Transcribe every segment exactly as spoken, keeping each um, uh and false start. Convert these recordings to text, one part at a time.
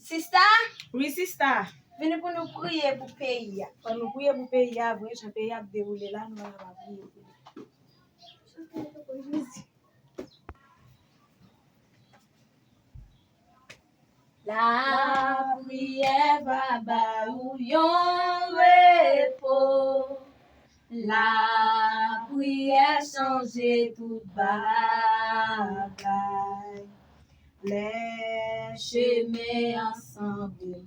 Sista, wi, sista. Vini pou nou priye pou peyi a. Fò nou priye pou peyi a vre, jan peyi a ap dewoule la, nou pa ka pa priye pou li. Lapriyè va ba ou yon repo. Lapriyè chanje tout bagay. Lè chemen an sanble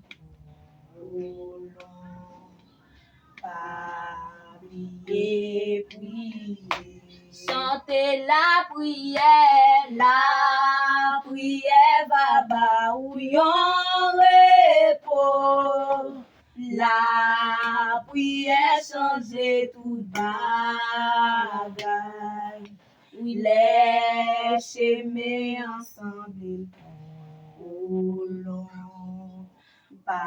twò long, pa bliye priye. Chante lapriyè, lapriyè va ba ou yon repo. Lapriyè chanje tout bagay. Wi, lè chemen an sanble twò long, pa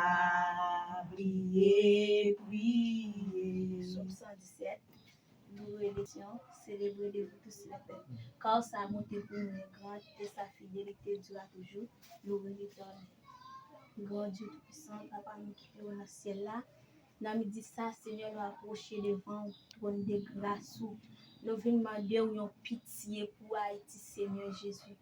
bliye priye. Sòm san disèt. Louer l'Éternel, célébrer le Tout-Puissant. Kar sa bonté pou nou est grande et sa fidélité dure à toujours. Louer l'Éternel. Gran Dye Toupisan, Papa nou ki te nan syèl la, nan midi sa, Senyè, nou apwoche devan ou, twòn de gras ou. Nou vin mande w yon pitye pou Ayiti, Senyè Jezi.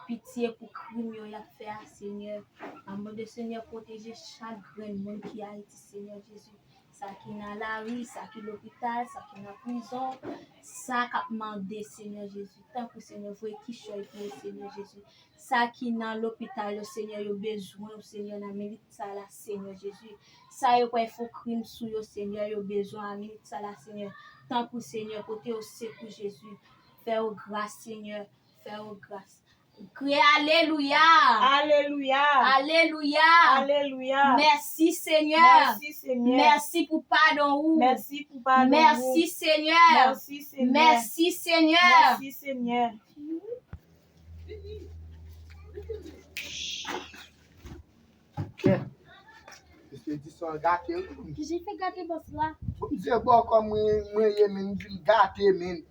Pitye pou krim yo y ap fè a, Senyè. Mande, Senyè, pwoteje chak grenn moun ki Ayiti, Senyè Jezi. Sa ki nan lari, sa ki lopital, sa ki nan prizon, sa k ap mande, Senyè Jezi. Tanpri, Senyè, voye kichòy pou yo, Senyè Jezi. Sa ki nan lopital yo, Senyè, yo bezwen w, Senyè, nan minit sa la, Senyè Jezi. Sa yo kwè fè krim sou yo, Senyè, yo bezwen a minit sa la, Senyè. Tanpri, Senyè, pote yo sekou, Jezi. Fè yo gras, Senyè. Fè yo gras. Kriye alelouya! Alelouya! Alelouya! Alelouya! Mèsi, Senyè! Mèsi, Senyè! Mèsi pou padon ou! Mèsi pou padon ou! Mèsi, Senyè! Mèsi, Senyè! Mèsi, Senyè! Mèsi, Senyè! Kèt. Mesye di sa gate wi. Kijan fè gate bòs la? Bondye bò kòm mwen, mwen ye, men m vin gate, men.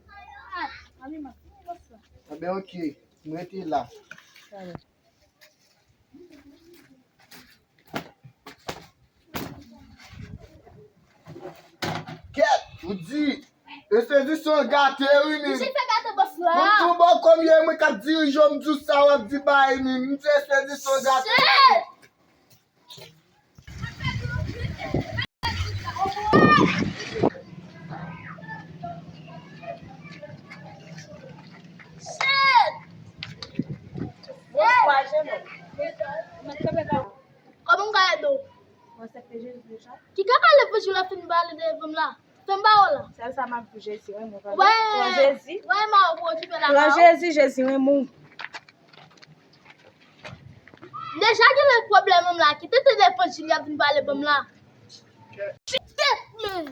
Ah, ale, m ap fini bòs la. Enben, ok. M rete la. Kèt, ou di, e sezisyon gate wi, men. Misye fè gate bòs la. Bon, bon, bon, kòm ye mwen k ap dirije w, m di w sa w ap di bay, men. M di e sezisyon gate. Shit! Shit! Bonswa, jenòm. Kòman m ka ede w? Mwen aksepte Jezi deja. Ki kaka levanjil w ap fin pale devan m la? Fè m ba w la. Sèl sa m ap di w, Jezi renmen w, tande? Wè, pran Jezi. Wè, m a w pou okipe la. Pran Jezi, Jezi renmen w. M deja gen lè pwoblèm m la. Kite te levanjil y ap vin pale ban m la. Kite, men.